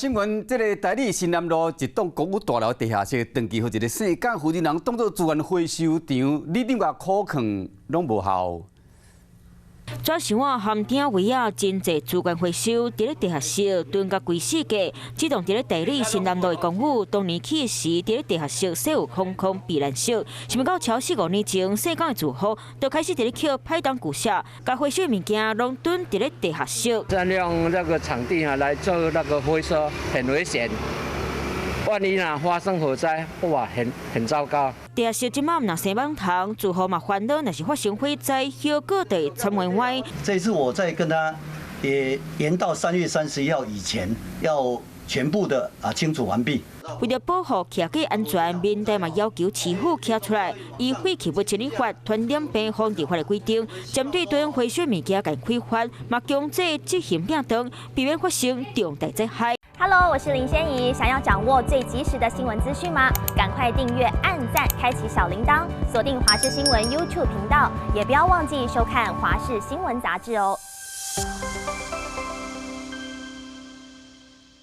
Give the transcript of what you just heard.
新聞，這个台里新南路一棟公寓大樓地下室，長期予一个姓江負責人當做資源回收場，里長共苦勸攏無效。紙箱仔含鼎位仔，真濟資源回收，佇咧地下室囤共規四格。這棟佇咧大里新南路的公寓，當年起時佇咧地下室設有防空避難室。想袂到超四五年前，姓江的住戶就開始佇咧抾歹東舊舍，共回收的物件攏囤佇咧地下室。佔用這個場地啊來做那個回收，很危險。萬一若發生火災，哇，很糟糕。地下室這馬毋但生蠓蟲，住戶嘛煩惱，若是發生火災，後果就會慘歪歪。這次我再跟他也延到3月31號以前，要全部的啊清除完畢。為著保護徛家安全，民代嘛要求市府站出來，依廢棄物清理法、傳染病防治法的規定，針對囤回收物件共開發，嘛強制執行摒擋，避免發生重大災害。 Hello，我是林仙怡。想要掌握最及時的新聞資訊嗎？趕快訂閱、按讚、開啟小鈴鐺，鎖定華視新聞 YouTube 頻道，也不要忘記收看華視新聞雜誌哦。